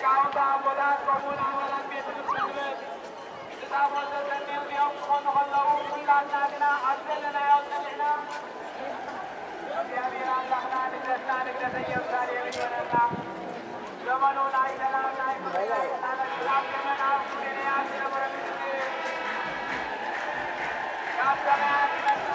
ሊቃውንቲ ኣቦታት ከምኡውን ኣባላት ቤተ ክርስቲያን ብታቦት ተሰኒዮም ክኾኑ ከለዉ፣ ኩላትና ግና ኣብ ዘለናዮ ጸኒዕና እግዚኣብሔር ኣምላኽና ንግደስና ንግደተ ኢየሩሳሌም ይበለና። ዘመኑ ናይ ሰላም ናይ ፍቕሪ ናይ ቅሳነት ኣብ ዘመን ኣብ ኩሉ ኣብ ዝነበረ ካብ ሰማያት ይመጽእ።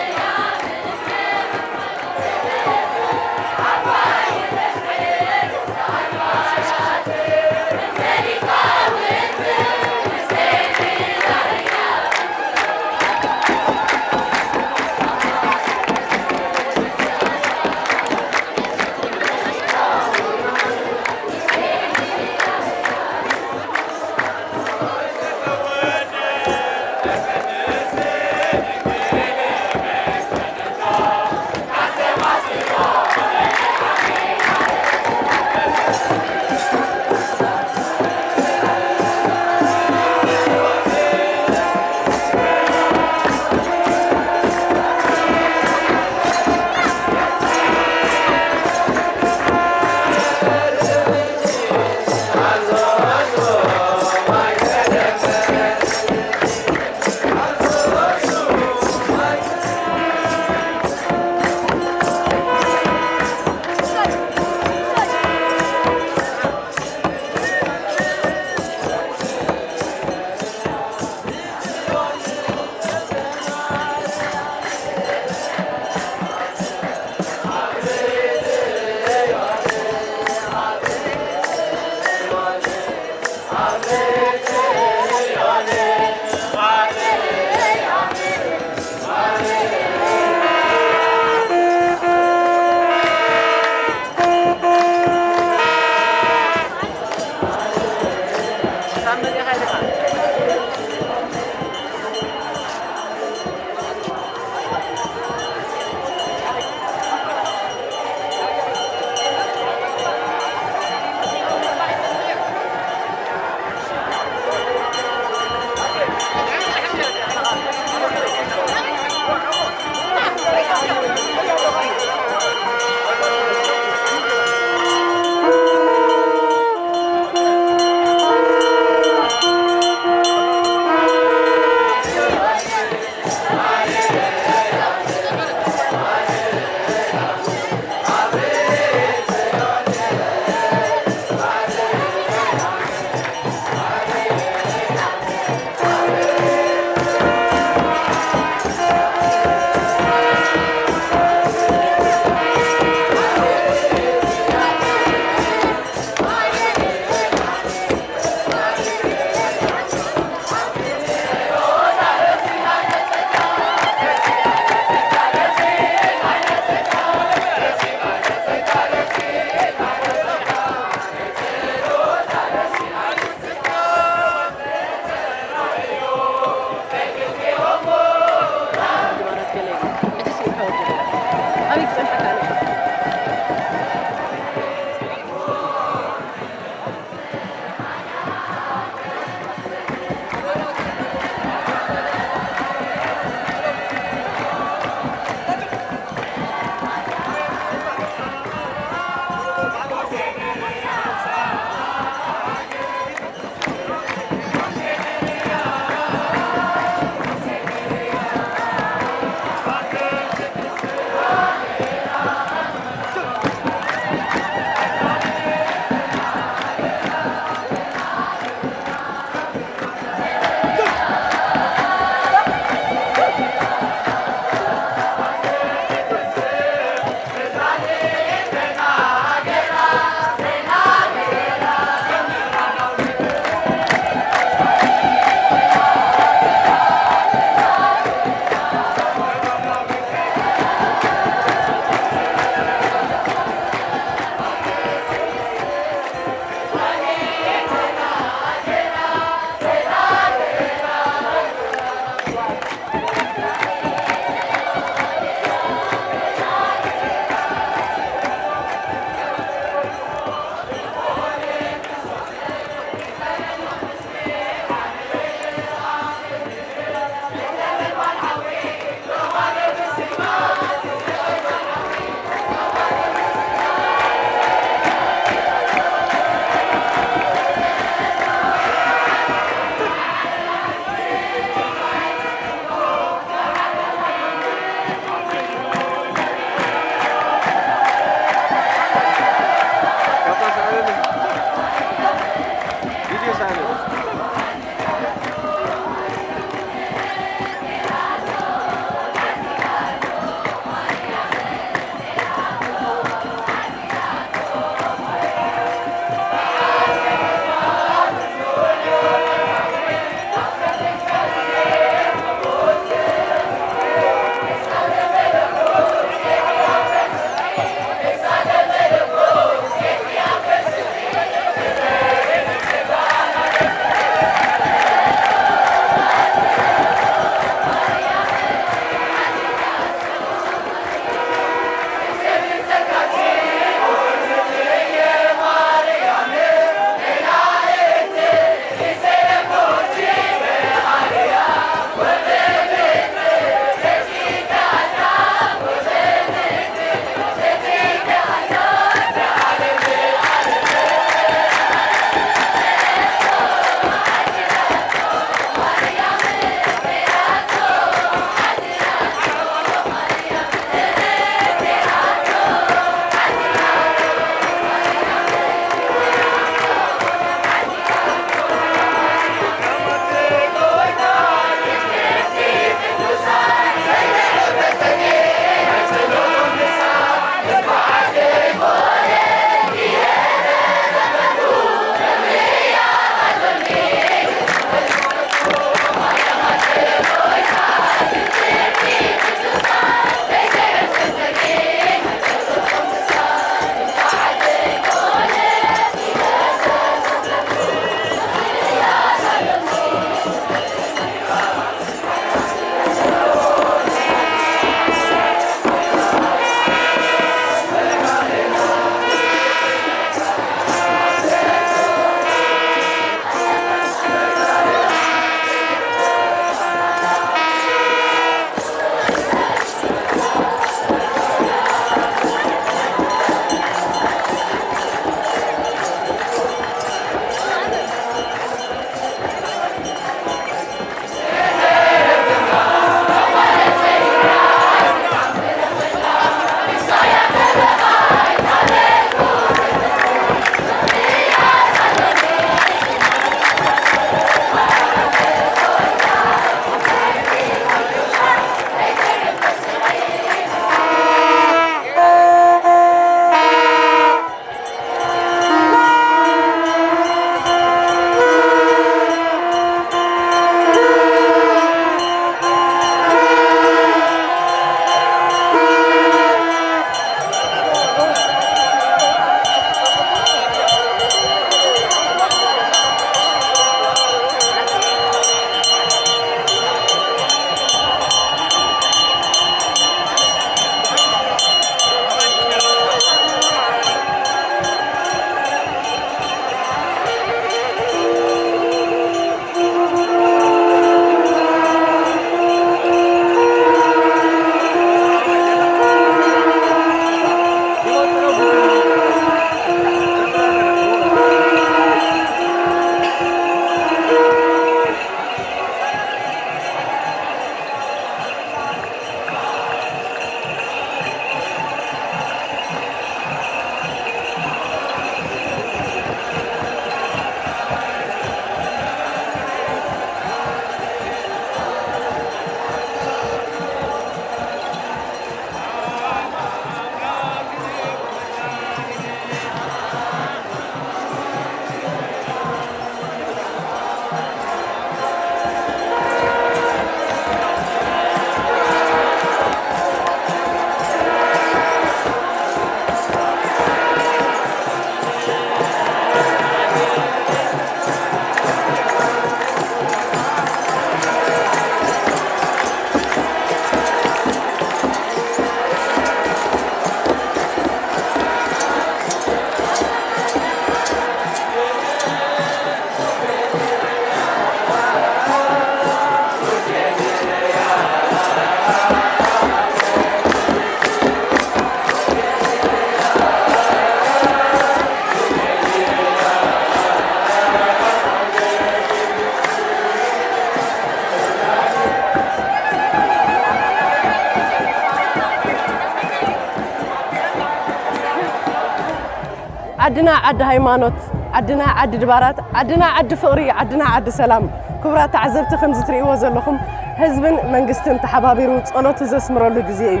ዓድና ዓዲ ሃይማኖት፣ ዓድና ዓዲ ድባራት፣ ዓድና ዓዲ ፍቕሪ፣ ዓድና ዓዲ ሰላም። ክቡራት ተዓዘብቲ፣ ከምዚ ትርእይዎ ዘለኹም ህዝብን መንግስትን ተሓባቢሩ ጸሎቱ ዘስምረሉ ግዜ እዩ።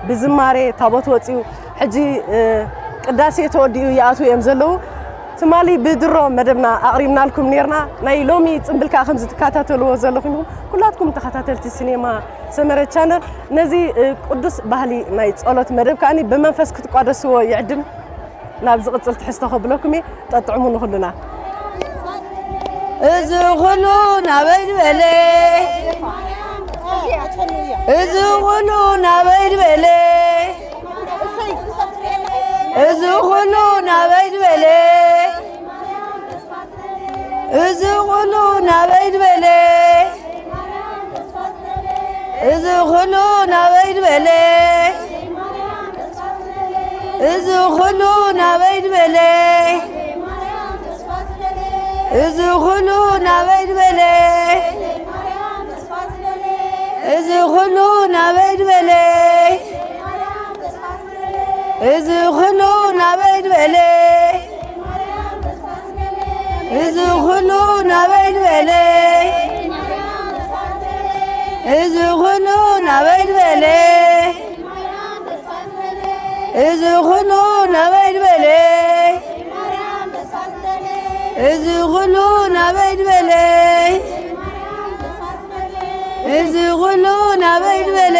ብዝማሬ ታቦት ወጺኡ፣ ሕጂ፣ እ፣ ቅዳሴ ተወዲኡ ይኣትዉ እዮም ዘለዉ። ትማሊ ብድሮ መደብና ኣቕሪብናልኩም ኔርና። ናይ ሎሚ ጽምብል ከኣ ከምዚ ትከታተልዎ ዘለኹም ኢኹም። ኩላትኩም ተኸታተልቲ ሲኔማ ሰመረ ቻነል፣ ነዚ፣ እ፣ ቅዱስ ባህሊ ናይ ጸሎት መደብ ከኣኒ ብመንፈስ ክትቋደስዎ ይዕድም። ናብ ዝቕጽል ትሕዝቶ ከብለኩም እየ። ጠጥዕሙ ንኹልና። እዚ ኩሉ ናበይ ድበለ? እዚ ኩሉ ናበይ ድበለ? እዚ ኩሉ ናበይ ድበለ? እዚ ኩሉ ናበይ ድበለ? እዚ ኩሉ ናበይ ድበለ? እዚ ኩሉ ናበይ ድበለ? እዚ ኩሉ ናበይ ድበለ? እዚ ኩሉ ናበይ ድበለ? እዚ ኩሉ ናበይ ድበለ? እዚ ኩሉ ናበይ ድበለ? እዚ ኩሉ ናበይ ድበለ? እዚ ኩሉ ናበይ ድበለ? እዚ ኩሉ ናበይ ድበለ? እዚ ኩሉ ናበይ ድበለ?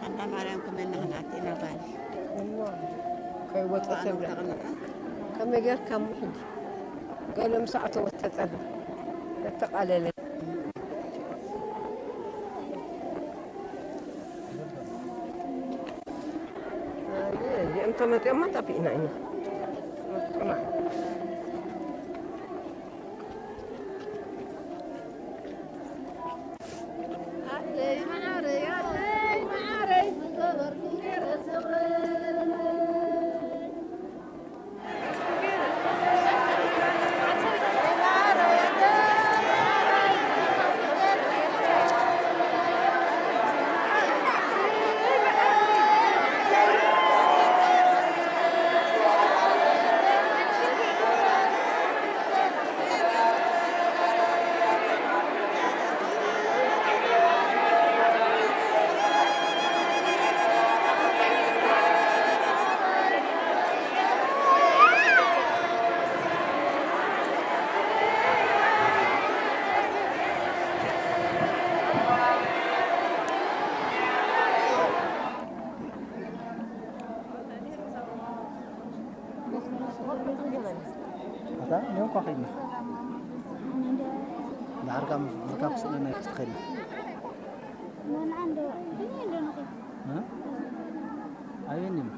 ኣንዳ ማርያም ክመና ክንኣቲ ኢና ጓል። እሞ ከይወፀ ሰብለ ተቐመጠ። ከመይ ጌርካ እሞ ሕጂ? ገለ ምስ ኣተወት ተጸልም። ተተቓለለ። እዚኦም ተመጺኦማ ጠፊእና ኢና። ኣታ ኔው ኳኺኒ ዳርጋ ምርካብ ክስእለና ይኽእል። እ? ኣየኒም?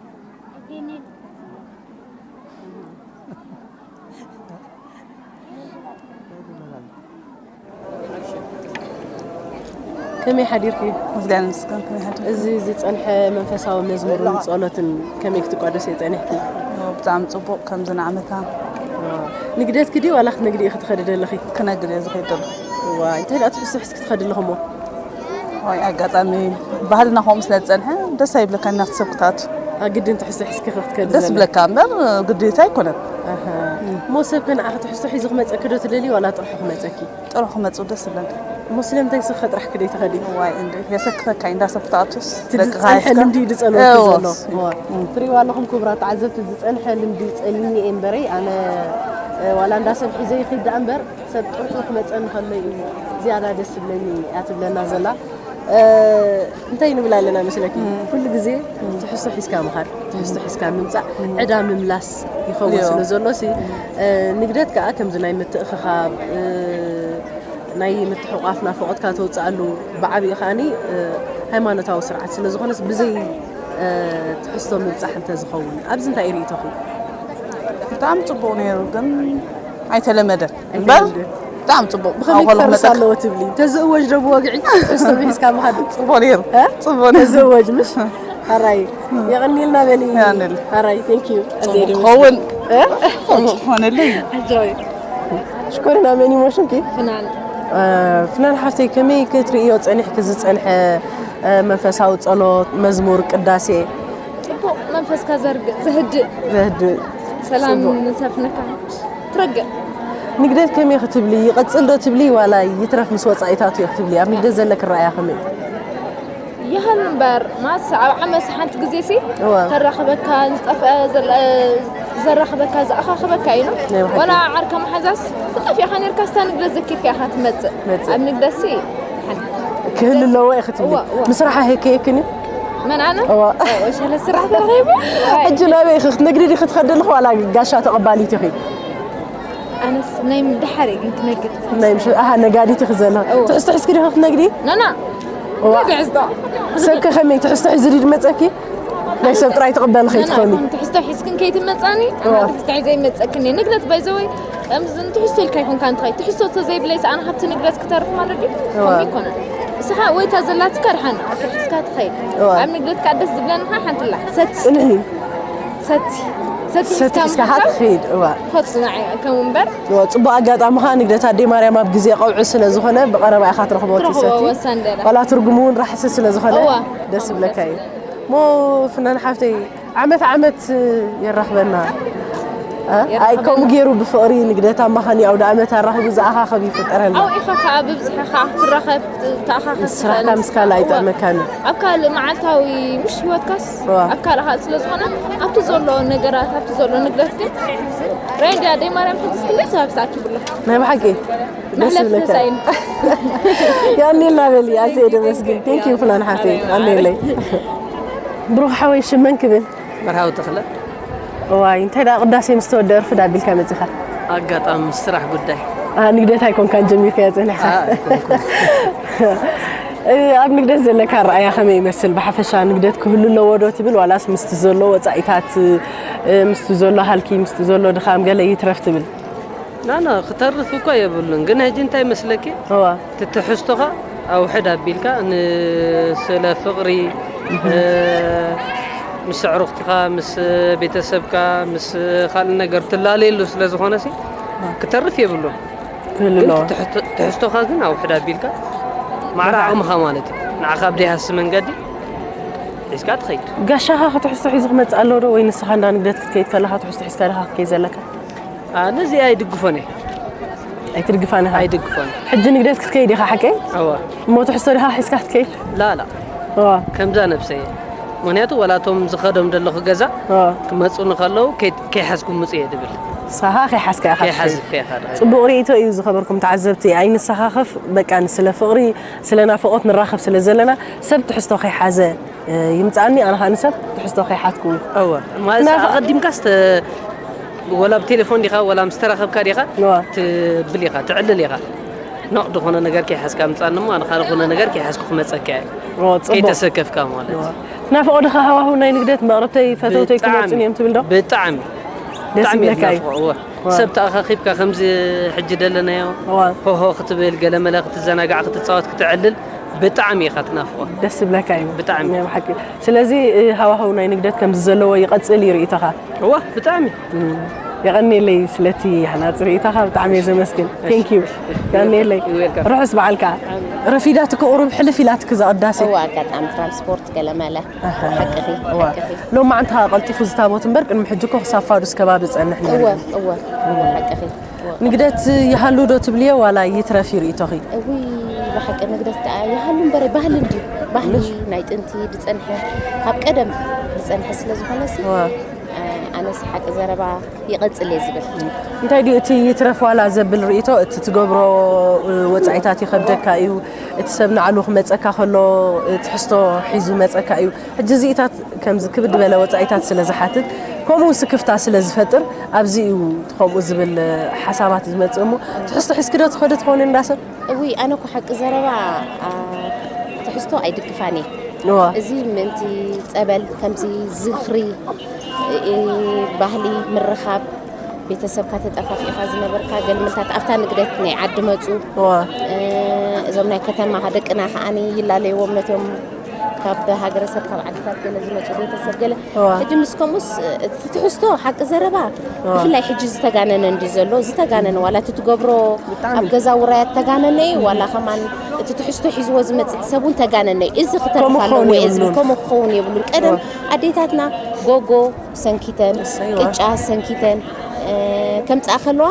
ከመይ ሓዲርኪ? ምስጋና ይመስገን፣ ከመይ ሓዲርኪ? እዚ ዝጸንሐ መንፈሳዊ መዝሙርን ጸሎትን ከመይ ክትቋደስዮ ጸኒሕኪ? ብጣዕሚ ጽቡቕ፣ ከምዚ ንዓመታ ንግደትኪ ድዩ ዋላ ክትነግዲ ኢኺ ትኸዲ ዘለኺ? ክነግድ እየ ዝኸይድ ዘለኹ። ዋይ፣ እንታይ ደኣ ትሕስሕስ ክትኸዲ ኣለኹ እሞ? ዋይ፣ ኣጋጣሚ ባህልና ከምኡ ስለ ዝጸንሐ ደስ ኣይብለካን ናብቲ ሰብ ክትኣቱ። ኣግድን ትሕስሕስኪ ኢኺ ክትከዲ ደስ ዘለኺ? ዝብለካ እምበር ግዴታ ኣይኮነን። ኣሃ። እሞ ሰብ ከ ንዓኺ ትሕዝቶ ሒዙ ክመጸኪ ዶ ትደልዪ ዋላ ጥርሑ ክመጸኪ? ጥርሑ ክመጽእ ደስ ይብለኒ። እሞ ስለምንታይ ንስኺ ጥራሕ ክደይ ትኸዲ? ዋይ፣ እንደ የሰክፈካ እዩ፣ እንዳ ሰብ ክትኣቱስ እቲ ደቅኻ ዝጸንሐ የስከ-፣ ልምዲ እዩ ዝጸንሐ እዎ። ዘሎ። እዎ። እም። ትሪእዋ ኣለኹም ክቡራት ተዓዘብቲ፣ ዝጸንሐ ልምዲ ጸሊኒ እየ እምበረይ፣ ኣነ፣ እ፣ ዋላ እንዳ ሰብ ሒዘ ይኺድ ደኣ እምበር፣ ሰብ ጥርሑ ክመጸኒ ከሎ እዩ ዝያዳ ደስ ዝብለኒ እያ ትብለና ዘላ። እ፣ እንታይ ንብል ኣለና መስለኪ? እም። ኩሉ ግዜ ትሕዝቶ ሒዝካ ምኻድ፣ ትሕዝቶ ሒዝካ ምምጻእ፣ እም። ዕዳ ምምላስ ይኸውን እዮ። ስለ ዘሎ ሲ፣ እም። እ፣ ንግደት ከኣ ከምዚ ናይ ምትእኽኻብ፣ እ፣ ናይ ምትሕቋፍ ናፍቖትካ ተውጽኣሉ ብዓቢኡ ከኣኒ፣ እ፣ ሃይማኖታዊ ስርዓት ስለ ዝኾነስ ብዘይ፣ እ፣ ትሕዝቶ ምብጻሕ እንተዝኸውን። ኣብዚ እንታይ እዩ ርእይቶኺ? ብጣዕሚ ጽቡቕ ነይሩ፣ ግን ኣይተለመደን። እምበር ኣይተለመደን። ብጣዕሚ ጽቡቕ። ብኸመይ ኣብ ከሎ ክፈርስ መጠን ኣለዎ ትብሊ? ተዝእወጅ ዶ ብወግዒ ትሕዝቶ ምሒዝካ ምኻድ? ጽቡቕ ነይሩ። እ? ጽቡቕ ነይሩ። ተዝእወጅ ምሽ? ኣራይ፣ የቐንየልና በሊ። የቐንየልና። ኣራይ፣ thank you። ጽቡቕ ኣዘይ ክኸውን። እ? ጽቡቕ ክኾነለይ። ኣጆይ። ሽኮሪና፣ መን ይሞ ሽምኪ? ፍናን። እ፣ ፍናን ሓፍተይ፣ ከመይ ክትርእዮ ጸኒሕኪ ዝጸንሐ፣ እ፣ መንፈሳዊ ጸሎት፣ መዝሙር፣ ቅዳሴ? ጽቡቕ መንፈስካ ዘርግ-፣ ዘህድእ። ዘህድእ። ሰላም ጽቡቕ። ንሰፍነካ። ትረግእ። ንግደት ከመይ ክትብሊ? ይቐጽል ዶ ትብሊ ዋላ ይትረፍ ምስ ወጻኢታቱ እየ ክትብሊ? ኣብ ንግደት ዘለኪ ኣረኣእያ ከመይ? ይኹን እምበር፣ ማስ ኣብ ዓመት ሓንቲ ግዜ ሲ እዋ። ከራኽበካ፣ ዝጠፍአ ዘለ-፣ ዘራኽበካ፣ ዘኣኻኽበካ እዩ፣ ኖ? ናይ ብሓቂ። ወላ ዓርካ መሓዛስ ተጠፊእካ ነርካ፣ ስታ ንግደት ዘኪርካ ኢኻ ትመጽእ። መጽእ። ኣብ ንግደት ሲ፣ ሓን-፣ ክህሉ ኣለዎ ኢኺ ትብሊ? እዋ፣ እዋ። ምስራሕ ኣይከየክን እዩ? መን፣ ኣነ? እዋ። እዋ፣ ሸለ ስራሕ ተረኺቡ? ሕጂ ናበይ ኢኺ ክትነግዲ ዲኺ ትኸዲ ኣለኺ ዋላ ጋሻ ተቐባሊት ኢኺ? ኣነስ ናይ ምድሓር እየ ግን ክነግድ። ናይ ምሽ-፣ ኣሃ፣ ነጋዲት ኢኺ ዘለኺ። እወ። ትሕዝቶ ሒዝኪ ዲኺ ክትነግዲ? ናና። እዋ። ትሕዝቶ። ሰብ ከ ከመይ ትሕዝቶ ሒዙ ድዩ ዝመጸኪ? ናይ ሰብ ጥራይ ትቕበሊ ናና፣ ከይትኾኒ? ከም ትሕዝቶ ሒዝክን ከይትመጻኒ፣ ኣና እዋ። ትሕዝቶ ሒዘ ይመጸክን እየ። ንግደት ባይዘወይ፣ ከምዚ ንትሕዝቶ ኢልካ ይኮንካ እንትኸይ፣ ትሕዝቶ ተዘይብለይ ሰኣና ካብቲ ንግደት ክተርፍ ማለት ድዩ? እዋ። ከምኡ ይኮነ። ንስኻ ወይ እታ ዘላትካ ድሓን፣ ኣቲ ሒዝካ ትኸይድ። እዋ። ኣብ ንግደት ከኣ ደስ ዝብለኒ ኸኣ ሓንቲ ኣላ። ሰቲ። ጽንሒ። ሰቲ። ሰቲ ሰቲ ሒዝካ ሒዝካ ምኻድ ትኸይድ፣ እዋ። ፈጹም ንዓይ ከም እምበር። እዋ፣ ጽቡቕ ኣጋጣሚ ኸኣ ንግደት ኣደይ ማርያም ኣብ ግዜ ቀውዒ ስለ ዝኾነ ብቐረባ ኢኻ ትረኽቦ እቲ ትረኽቦ ሰቲ። ወሳኒ ደላ። ዋላ ትርጉሙ እውን ራሕሲ ስለ ዝኾነ እዋ። ደስ ዝብለካ እዩ። እሞ ፍናን ሓፍተይ፣ ዓመት ዓመት የራኽበና። እ? ኣይ፣ የራኽበና። ከምኡ ገይሩ ብፍቕሪ ንግደት ኣማኻኒ ኣውደ ዓመት ኣራኺቡ ዝኣኻኸብ ይፍጠረልና። ኣብኡ ኢኻ ኸኣ ብብዝሒ ኸኣ ክትራኸብ፣ ትኣኻኸብ ስራሕካ ትኽእል። ምስ ካልእ እዋ። ኣይጠቕመካን እዩ። ኣብ ካልእ መዓልታዊ ምሽ ህይወትካስ እዋ። ኣብ ካልእ ካልእ ስለ ዝኾነ፣ ኣብቲ ዘሎ ነገራት፣ ኣብቲ ዘሎ ንግደት ግን ራይንዲ ኣደይ ማርያም ሕጅስ ክንደይ ሰባት ተኣኪቡላ። ናይ ብሓቂ ደስ መሕለፊ ይብለካ። ተሳኢኑ። የቐንየልና በሊ፣ ኣዝየ ደመስግን። Thank you ፍናን ሓፍተይ፣ የቐንየለይ። ብሩኽ ሓወይ ሽመን ክብል? መርሃዊ ተኽለ። እዋይ፣ እንታይ ደኣ ቅዳሴ ምስ ተወደአ ርፍድ ኣቢልካ መጺኻ? ኣጋጣሚ ምስ ስራሕ ጉዳይ። ኣ፣ ንግደት ኣይኮንካን ጀሚርካዮ ጸኒሕካ? ኣ፣ ኣይኮንኩን። እ፣ ኣብ ንግደት ዘለካ ኣረኣእያ ከመይ ይመስል? ብሓፈሻ ንግደት ክህሉ ኣለዎ ዶ ትብል? ዋላስ ምስቲ ዘሎ ወጻኢታት፣ እ፣ ምስቲ ዘሎ ሃልኪ፣ ምስቲ ዘሎ ድኻም ገለ ይትረፍ ትብል? ናና፣ ክተርፍ እኮ የብሉን። ግን ሕጂ እንታይ መስለኪ? እዋ። እቲ ትሕዝቶኻ ኣውሕድ ኣቢልካ ን-፣ ስለ ፍቕሪ፣ እህ። እ፣ ምስ ኣዕሩኽትኻ፣ ምስ ቤተሰብካ፣ ምስ ካልእ ነገር ትላለየሉ ስለ ዝኾነ ሲ፣ እዋ። ክተርፍ የብሉን። ክህሉ ግን ኣለዎ። ትሕዝቶ-፣ ትሕዝቶኻ ግን ኣውሕድ ኣቢልካ ማዕረ እዋ። ዓቕምኻ ማለት እዩ። ንዓኻ ኣብ ደይሃሲ መንገዲ ሒዝካ ትኸይድ። ጋሻኻ ክትሕዝቶ ሒዙ ክመጽእ ኣለዎ ዶ? ወይ ንስኻ እንዳ ንግደት ክትከይድ ከለኻ ትሕዝቶ ሒዝካ ዲኻ ክትከይድ ዘለካ? ኣ፣ ነዚ ኣይድግፎን እየ። ኣይትድግፋን ኢኻ? ኣይድግፎን። ሕጂ ንግደት ክትከይድ ኢኻ፣ ሓቀይ? እወ። እሞ ትሕዝቶ ዲኻ ሒዝካ ክትከይድ? ላላ። እወ። ከምዛ ነብሰይ እየ። ምኽንያቱ፣ ወላ እቶም ዝኸዶም ዘለኹ ገዛ እወ። ክመጹኒ ከለዉ፣ ከይ-፣ ከይሓዝኩ ምጹ እየ ድብል። ንስኻ ከይሓዝካ ኢኻ ከይሓዝኩ ትከይድ። ኢኻ ድኸይድ። ጽቡቕ ርእይቶ እዩ ዝኸበርኩም ተዓዘብቲ። ኣይንሰኻኸፍ፣ በቃ፣ ንስለ ፍቕሪ፣ ስለ ናፍቖት ንራኸብ ስለ ዘለና፣ ሰብ ትሕዝቶ ከይሓዘ፣ እ፣ ይምጻኒ፣ ኣነ ኸኣ ንሰብ ትሕዝቶ ከይሓትኩ። እወ፣ ማለት ናፍ- ኣቐዲምካስ ተ-፣ ወላ ብቴሌፎን ዲኻ፣ ወላ ምስ ተራኸብካ ዲኻ፣ እወ። ትብል ኢኻ፣ ትዕልል ኢኻ። ኖቕ ዝኾነ ነገር ከይሓዝካ ምጻኒ እሞ፣ ኣነ ኻልእ ዝኾነ ነገር ከይሓዝኩ ክመጸካ እየ። እወ፣ ጽቡቕ። ከይተሰከፍካ ማለት። እወ። ናፍቖ ድኻ ሃዋህው ናይ ንግደት መቕረብተይ ፈተውተይ ብጣዕሚ፣ ክመጹን እዮም ትብል ዶ? ብጣዕሚ። ደስ ብጣዕሚ ይብለካ እዩ። ናፍቖ፣ እወ። እወ። ሰብ ተኣኻኺብካ ከምዚ ሕጂ ደለናዮ፣ እወ። ሆሆ ክትብል፣ ገለመለ ክትዘናጋዕ፣ ክትጻወት፣ ክትዕልል ብጣዕሚ ኢኻ ትናፍቖ። ደስ ዝብለካ እዩ። ብጣዕሚ። ናይ ብሓቂ። ስለዚ፣ እ፣ ሃዋህው ናይ ንግደት ከምዚ ዘለዎ ይቐጽል እዩ ርእይቶኻ? እወ፣ ብጣዕሚ። እም። የቐኔለይ ስለቲ ሃናፂ ርእይታኻ ብጣዕሚ እየ ዘመስግን። Thank you። የቐኔለይ። You're welcome። ርሑስ በዓል ከዓ። ረፊዳትኪ ቁሩብ ሕልፍ ኢላትኪ እዛ ቅዳሴ። እዋ ኣጋጣሚ ትራንስፖርት ገለመለ። ሓቅኺ። ሓቅኺ። ሎማዓንቲ ከዓ ቀልጢፉ ዝታቦት እምበር ቅድሚ ሕጂ እኮ ክሳብ ፋዱስ ከባቢ ዝፀንሕ ነይሩ እወ እዩ። እወ ሓቅኺ። እወ። ንግደት ይሃሉ ዶ ትብልዮ ዋላ ይትረፍ እዩ ርእይቶኺ? እውይ ብሓቂ ንግደት ደኣ ይሃሉ እምበር ባህሊ እንድዩ። ባህሊ ናይ ጥንቲ ዝፀንሐ ካብ ቀደም ዝፀንሐ ስለ ዝኾነ ሲ እወ። ኣነስ ሓቂ ዘረባ ይቐጽል እየ ዝብል። እንታይ ድዩ እቲ ይትረፍ ዋላ ዘብል ርእይቶ? እቲ ትገብሮ ወፃኢታት ይኸብደካ እዩ። እቲ ሰብ ንዓሉ ክመፀካ ከሎ ትሕዝቶ ሒዙ መፀካ እዩ። ሕጂ እዚኢታት ከምዚ ክብድ በለ ወፃኢታት ስለ ዝሓትት ከምኡ እውን ስክፍታ ስለ ዝፈጥር ኣብዚ እዩ ከምኡ ዝብል ሓሳባት ዝመፅእ እሞ ትሕዝቶ ሒዝኪ ዶ ትኸዲ ትኾኒ እንዳ ሰብ? እውይ ኣነ እኮ ሓቂ ዘረባ አ፣ ትሕዝቶ ኣይድግፋን እየ። እዋ እዚ ምእንቲ ጸበል ከምዚ ዝኽሪ እ፣ ባህሊ ምርኻብ ቤተሰብካ ተጠፋፊእካ ዝነበርካ ገልምልታት ኣብታ ንግደት ናይ ዓዲ መፁ እዋ እ፣ እዞም ናይ ከተማ ደቅና ከዓኒ ይላለይዎም ነቶም ካብ ሃገረሰብ ካብ ዓድታት ገለ ዝመፁ ቤተሰብ ገለ እዋ ሕጂ ምስ ከምኡስ እቲ ትሕዝቶ ሓቂ ዘረባ እዋ ብፍላይ ሕጂ ዝተጋነነ እንዲ ዘሎ ዝተጋነነ ዋላ እቲ ትገብሮ ብጣዕሚ። ኣብ ገዛ ውራያት ተጋነነ እዩ ዋላ ከማን እቲ ትሕዝቶ ሒዝዎ ዝመፅእ ሰብ እውን ተጋነነ እዩ እዚ ክተርፍ ከምኡ ኣለዎ ክኸውን እየ ዝብል የብሉን። ከምኡ ክኸውን የብሉን ቀደም ኣዴታትና ጎጎ ሰንኪተን እሰይዋ። ቅጫ ሰንኪተን እ፣ ከምፅኣ ከለዋ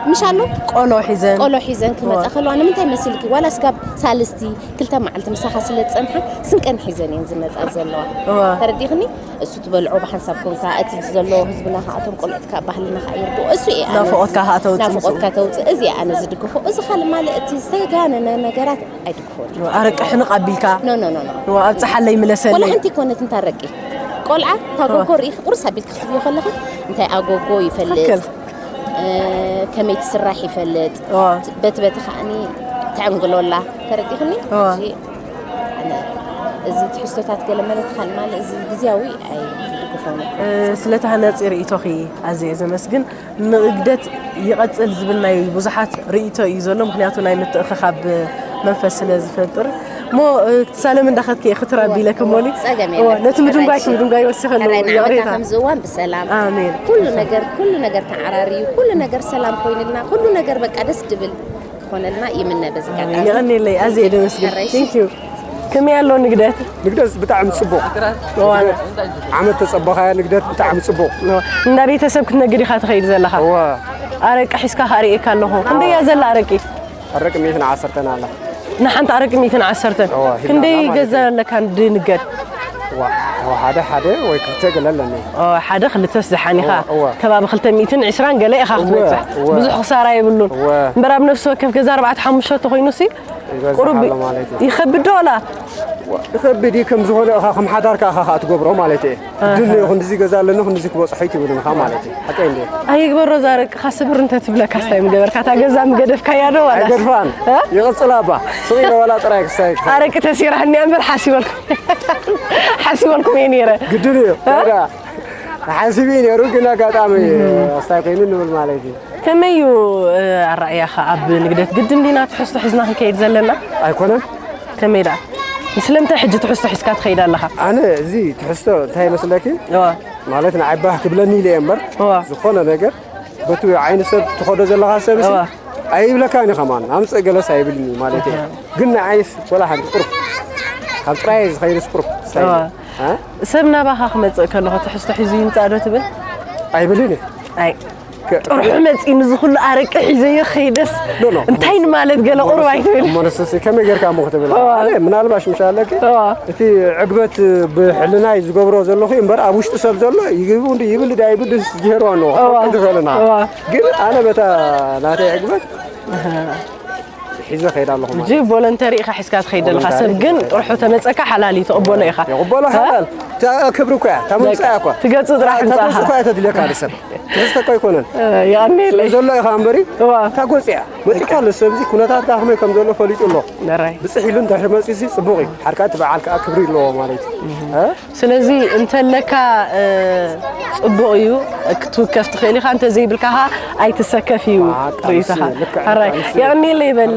ምሽ ኣሎ ቆሎ ሒዘን ቆሎ ሒዘን ክመፃ እዋ። ከለዋ ንምንታይ መሲልኪ ዋላ ስጋብ ሳልስቲ ክልተ መዓልቲ ምሳኻ ስለ ዝፀንሓ ስንቀን ሒዘን እየን ዝመፃ ዘለዋ እዋ ተረዲኽኒ እሱ ትበልዖ ብሓንሳብ ኮንካ እቲ ዘሎ ህዝብና ከዓ እቶም ቆልዑት ከዓ ባህልና ከዓ ይርድኦ እሱ እየ ኣነ ናፍቆትካ ከዓ ተውፅእ ምስኡ። ናፍቆትካ ተውፅእ እዚ እየ ኣነ ዝድግፎ እዚ ካልእ ማለት እቲ ዝተጋነነ ነገራት ኣይድግፎን ኣረቂ ሕንቕ ኣቢልካ ኖ ኖ ኖ ኖ እዋ ኣብ ፀሓለይ ወላ ምለሰለይ ሓንቲ ይኮነት እንታ ረቂ ቆልዓ እታ ጎጎ ርኢኺ ቁርስ ኣቢልካ ክትብዮ ከለኺ እንታይ ኣጎጎ ይፈልጥ ትኽክል እ፣ ከመይ ትስራሕ ይፈልጥ እዋ በቲ በቲ ከዓኒ ተዕንግሎላ ተረዲኽኒ እዋ። ሕጂ ኣነ እዚ ትሕዝቶታት ገለ መለት ካልእ ማለት እዚ ግዝያዊ ኣይድግፎን እየ እ፣ ስለቲ ሃናፂ ርእይቶኺ ኣዝየ ዘመስግን። ንግደት ይቐፅል ዝብል ናይ ብዙሓት ርእይቶ እዩ ዘሎ፣ ምክንያቱ ናይ ምትእኽኻብ መንፈስ ስለ ዝፈጥር። እሞ እ፣ ክትሳለም እንዳኸድኪ እየ ክትራቢ ኢለኪ እሞኒ። ጸገም እወ፣ የለን። ነቲ ምድንጓይ ሕራይ ክምድንጓይ ወሲኸ ኣለዎ ሕራይ ንዓመታ ይቕሬታ። ከምዚ እዋን ብሰላም ኣሜን። ኩሉ ነገር ኩሉ ነገር ተዓራርዩ ኩሉ ነገር ሰላም ኮይንልና ኩሉ ነገር በቃ ደስ ድብል ክኾነልና ይምነ በዚ ኣጋጣሚ የቐኔለይ ኣዝየ ደመስግን። ሕራይ Thank you። ከመይ ኣሎ ንግደት? ንግደት ብጣዕሚ ፅቡቕ። እዋን ዓመት ተፀበኻያ ንግደት ብጣዕሚ ፅቡቕ። እንዳ ቤተሰብ ክትነግድ ኢኻ ትኸይድ ዘለኻ? እወ ኣረቂ ሒዝካ ከኣ ርእየካ ኣለኹ። ክንደይ እያ ዘላ ኣረቂ? ኣረቂ ሚእትን ዓሰርተን ኣላ። ንሓንቲ ኣረቂ ሚእትን ዓሰርተን። እወ፣ ሂብና ክንደይ ማለት ገዛ እዩ። ኣለካ ንድንገድ? ዋ፣ እወ፣ ሓደ ሓደ ወይ ክልተ ገለ ኣለኒ። ኦ፣ ሓደ ክልተስ ዝሓን ኢኻ። እወ፣ እወ። ከባቢ ክልተ ሚእትን ዕስራን ገለ ኢኻ ክትበፅሕ። እወ። ብዙሕ ክሳራ የብሉን። እወ። እምበር ኣብ ነፍሲ ወከፍ ገዛ ኣርባዕተ ሓሙሽተ ተኾይኑሲ ይበዝሕ ቁሩብ ኣሎ ማለት እዩ። ይኸብድ ዶ ወላ? ይኸብድ እዩ ከም ዝኾነ ኢኻ ከም ሓዳርካ ኢኻ ከዓ ትገብሮ ማለት እየ። ድን እዩ ክንድዚ ገዛ ኣለኒ ክንድዚ ክበፅሖ እዩ ትብልን ኢኻ ማለት እዩ። ሓቀይ እንደ ኣይግበሮ ዛረቅኻ ስብር እንተ ትብለካ ስታይ ምገበርካ እታ ገዛ ምገደፍካያ ዶ ዋላ? ኣይገድፋን እ? ይቕፅል ኣባ ስቕ ኢለ ዋላ ጥራይ ክስታይ ኣረቂ ተሲራኒ እምበር ሓሲበልኩም ሓሲበልኩም እየ ነይረ። ግድን እዩ ታዲያ ሓሲብ እዩ ነይሩ ግን ኣጋጣሚ ክስታይ ኮይኑ ንብል ማለት እዩ። ከመይ እዩ እ፣ ኣረኣእያኻ ኣብ ንግደት ግድን ዲና ትሕዝቶ ሒዝና ክንከይድ ዘለና? ኣይኮነን ከመይ ደኣ? ስለምንታይ ሕጂ ትሕዝቶ ሒዝካ ትኸይድ ኣለኻ? ኣነ እዚ ትሕዝቶ እንታይ ይመስለኪ እዋ ማለት ንዓይ ባህ ክብለኒ ኢለ እየ እምበር እዋ ዝኾነ ነገር በቲ ዓይኒ ሰብ ትኸዶ ዘለኻ ሰብ እዋ ኣይብለካን እዩ ከማን ኣምፅእ ገለስ ኣይብልኒ ማለት እየ ግን ንዓይስ ወላ ሓንቲ ቁሩብ ካብ ጥራይ ዝኸይድስ ቁሩብ እዋ እ? ሰብ ናባኻ ክመፅእ ከለኹ ትሕዝቶ ሒዙ ይምፃእ ዶ ትብል? ኣይብልን እየ ኣይ ከ- ጥርሑ መፂ ንዚ ኩሉ ኣረቂ ሒዘዮ ከይደስ ኖ፣ ኖ። እንታይ ንማለት ገለ ቁሩብ ኣይትብል? እሞ ንስሲ ከመይ ጌርካ እሞ ክትብል እዋ። ኣነ ምናልባሽ ምሻለኪ እዋ እቲ ዕግበት ብሕልናይ ዝገብሮ ዘለኹ እምበር ኣብ ውሽጢ ሰብ ዘሎ ይግቡ እንዲ ይብል ዳ ይብል ዝገርዋ ኣለዎ እዋ። ክኸልና እዋ። ግን ኣነ በታ ናተይ ዕግበት ሒዘ ከይድ ኣለኹ ማለት ሕጂ ቮለንተሪ ኢኻ ሒዝካ ትኸይድ ዘለኻ ሰብ ግን ጥርሑ ተመፀካ ሓላል እዩ ትቕበሎ ኢኻ የቕበሎ ሓላል እታ ክብሪ እኮ እያ እታ ምምፃእ እኮ ትገፁ ጥራሕ እታ ምፃእኻ ምምፃእ እያ ተድልየካ ንሰብ ትሕዝቶ እኮ ኣይኮነን የቐኒለይ ዘሎ ኢኻ እምበሪ እዋ እታ ጎፂ እያ መፂእካ ኣሎ ሰብ እዚ ኩነታትካ ከመይ ከም ዘሎ ፈሊጡ ኣሎ ነራይ ብፅሕ ኢሉ እንድሕር መፂኡ ሲ ፅቡቕ እዩ ሓድካ እቲ በዓል ከዓ ክብሪ ኣለዎ ማለት እዩ እ? ስለዚ እንተለካ እ፣ ፅቡቕ እዩ ክትውከፍ ትኽእል ኢኻ፣ እንተዘይብልካ ኸዓ ኣይትሰከፍ እዩ። ርእይቶኻ። ሕራይ የቕኒለይ ይበል።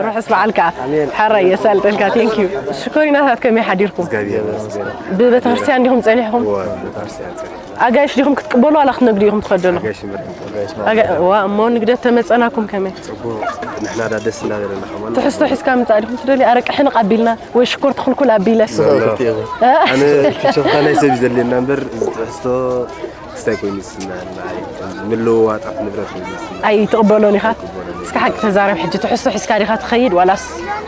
ርሑስ በዓል ከዓ። ሕራይ የሳልጠልካ። ቴንኪዩ። ሽኮሪናታት ከመይ ሓዲርኩም? ብቤተክርስትያን ዲኹም ጸኒሕኹም? ኣጋይሽ ዲኹም ክትቅበሉ ዋላ ክትነግዱ ኢኹም ትኸደሉ? ዋ፣ እሞ ንግደት ተመጸናኩም ከመይ? ንሕና ዳ ደስ እንዳበለና ከማን። ትሕዝቶ ሒዝካ ምጻእ ዲኹም ትደሊ? ኣረቂ ሕንቕ ኣቢልና ወይ ሽኮር ትኽልኩል ኣቢለ። ኣነ ፍሽኽታ ናይ ሰብ እዩ ዘድልየና እምበር እዚ ትሕዝቶ ክስታይ ኮይኑ ዝስምዐኒ። ምልውዋጣት ንብረት ኮይኑ ዝስምዐኒ። ኣይትቕበሎን ኢኻ? እስከ ሓቂ ተዛረብ ሕጂ፣ ትሕዝቶ ሒዝካ ዲኻ ትኸይድ ዋላስ?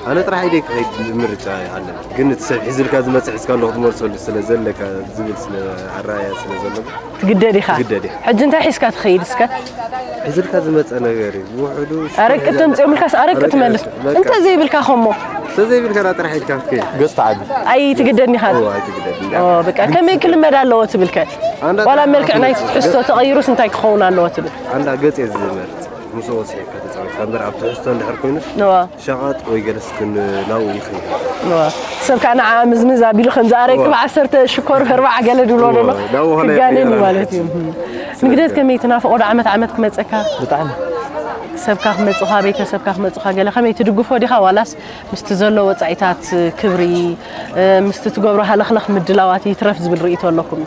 ኣነ ጥራሕ ኢደይ ክኸይድ ምርጫ ኣለኒ። ግን እቲ ሰብ ሒዝልካ ዝመጽእ ሒዝካ ኣለኹ ትመልሰሉ ስለ ዘለካ ዝብል ስለ ኣረኣእያ ስለ ዘሎ ትግደድ ኢኻ? ትግደድ ኢኻ። ሕጂ እንታይ ሒዝካ ትኸይድ እስከ? ሒዝልካ ዝመጸ ነገር እዩ። ብውሕዱ ኣረቂ ተምጽኦምልካስ ኣረቂ ትመልስ? በቃ። እንተዘይብልካ ኸሞ? እንተዘይብልካ ዳ ጥራሕ ኢልካ ክትከይድ። ገጽ ትዓቢ። ኣይትግደድን ኢኻ? ኦ፣ ኣይትግደድን ኢኻ። ኦ፣ በቃ ከመይ ክልመድ ኣለዎ ትብል ከ? ዋላ መልክዕ ናይቲ ትሕዝቶ ተቐይሩስ እንታይ ክኸውን ኣለዎ ትብል? ኣንዳ ገጽ እየ ዝመርጽ። ምስኡ ወሲሕካ ተጻዊትካ እምበር ኣብ ትሕዝቶ እንድሕር ኮይኑስ እዋ። ሸቐጥ ወይ ገለስ ክን ናብኡ ይኸይድ። እዋ። ሰብ ከዓ ንዓ ምዝምዝ ኣቢሉ ከምዚ ኣረቂ እዋ። ብዓሰርተ ሽኮር ኣርባዓ ገለ ድብሎ እዋ፣ ደሎ ናብኡ ኸነ ክጋነን እዩ ይኸይድ። ማለት እዩ። ንግደት ከመይ ትናፍቖ ዶ ዓመት ዓመት ክመጸካ? ብጣዕሚ። ሰብካ ክመጹኻ፣ ቤተሰብካ ክመጹኻ ገለ ከመይ ትድግፎ ዲኻ ዋላስ ምስቲ ዘሎ ወጻኢታት ክብሪ፣ እ፣ ምስቲ ትገብሮ ሃለኽለኽ ምድላዋት ይትረፍ ዝብል ርእይቶ ኣለኩም?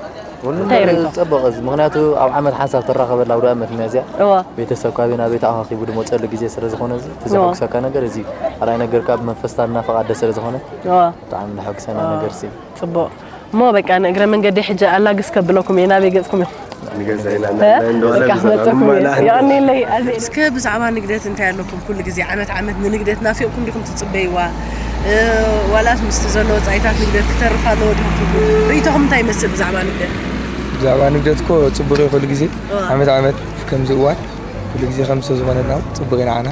እንታይ ርእይቶ? ዝጸበቐ እዚ፣ ምኽንያቱ ኣብ ዓመት ሓንሳብ ትራኸበላ ኣውደ ኣመት እያ እዚኣ። እዋ። ቤተሰብ ካበይ ናበይ ተኣኻኺቡ ዝመጸሉ ግዜ ስለ ዝኾነ እዚ፣ እቲ እዋ። ዘሐጉሰካ ነገር እዚ፣ ካልኣይ ነገር ከኣ ብመንፈስና እናፈቓደ ስለ ዝኾነ፣ እዋ። ብጣዕሚ ዘሐጉሰና እዋ። ነገር እዚ። ጽቡቕ። እሞ በቃ ንእግረ መንገደይ ሕጂ ኣላግስ ከብለኩም እየ፣ ናበይ ገጽኩም ኢኹም? ንገዛ ኢና እ? እና እንደዋላ በቃ ንዘላ ክመጸኩም እየ። እማ የቐንየለይ፣ ኣዜ-፣ እስከ ብዛዕባ ንግደት እንታይ ኣለኩም? ኩሉ ግዜ ዓመት ዓመት ንንግደት ናፊቕኩም ዲኹም ትጽበይዋ? እ፣ ዋላስ ምስቲ ዘሎ ወጻኢታት ንግደት ክተርፍ ኣለዎ ዲኹም ትብሉ? ርእይቶኹም እንታይ ይመስል ብዛዕባ ንግደት? ብዛዕባ ንግደት እኮ ጽቡቕ እዩ። ኩሉ ግዜ እዋ። ዓመት ዓመት ከምዚ እዋን ኩሉ ግዜ ከም ሰብ ዝኾነልና ጽቡቕ ኢና ዓና።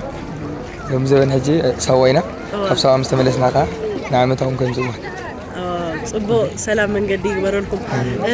ሎም ዘበን ሕጂ ሳዋ ኢና። እዋ። ካብ ሳዋ ምስ ተመለስና ከኣ ንዓመታውን ከምዚ እዋን። ኦ፣ ጽቡቕ ሰላም መንገዲ ይግበረልኩም። ኣሜን። እ፣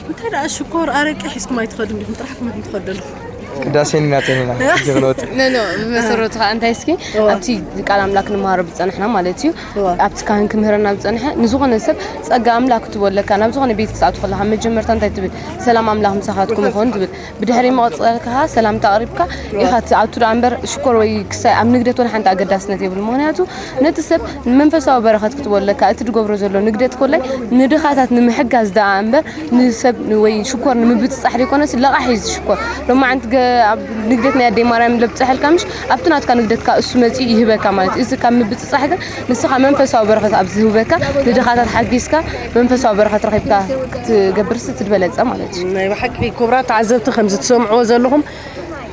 እንታይ ደኣ ሽኮር ኣረቂ ሒዝኩም ኣይትኸዱን ዲኹም? ጥራሕኩም ኢኹም ትኸዱ ዘለኹም። ቅዳሴ ኢና ጸኒሕና፣ ሕጂ ክንወጽእ። ኖ፣ ኖ፣ ብመሰረቱ ከዓ እንታይ እስኪ፣ እዋ። ኣብቲ ቃል ኣምላክ ንመሃሮ ብዝጸናሕና ማለት እዩ፣ እዋ። ኣብቲ ካህን ክምህረና ብዝጸንሐ፣ ንዝኾነ ሰብ ጸጋ ኣምላክ ክትቦ ኣለካ፣ ናብ ዝኾነ ቤት ክትኣቱ ከለኻ መጀመርታ እንታይ ትብል? ሰላም ኣምላክ ምሳኻትኩም ይኹን ትብል። ብድሕሪ መቐጸልካ ሰላምታ ኣቕሪብካ ኢኻ ትኣቱ ደኣ እምበር፣ ሽኮር ወይ ክሳይ ኣብ ንግደት ወላ ሓንቲ ኣገዳስነት የብሉ። ምኽንያቱ ነቲ ሰብ መንፈሳዊ በረኸት ክትቦ ኣለካ፣ እቲ ዝገብሮ ዘሎ ንግደት ኮላይ ንድኻታት ንምሕጋዝ ደኣ እምበር፣ ንሰብ ወይ ሽኮር ንምብጽጻሕ ዘይኮነስ ለቓሕ እዩ እዚ ሽኮር። ሎማዓንቲ ገ-፣ ኣብ ንግደት ናይ ኣደይ ማርያም ለብጸሐልካ ምሽ፣ ኣብቲ ናትካ ንግደትካ እሱ መጺኡ ይህበካ ማለት እዩ። እዚ ካብ ምብጽጻሕ ግን ንስኻ መንፈሳዊ በረኸት ኣብ ዝህበካ፣ ንድኻታት ሓጊዝካ መንፈሳዊ በረኸት ረኺብካ ክትገብርስ እቲ ዝበለጸ ማለት እዩ። ናይ ብሓቂ ክቡራት ተዓዘብቲ ከምዚ ትሰምዕዎ ዘለኹም፣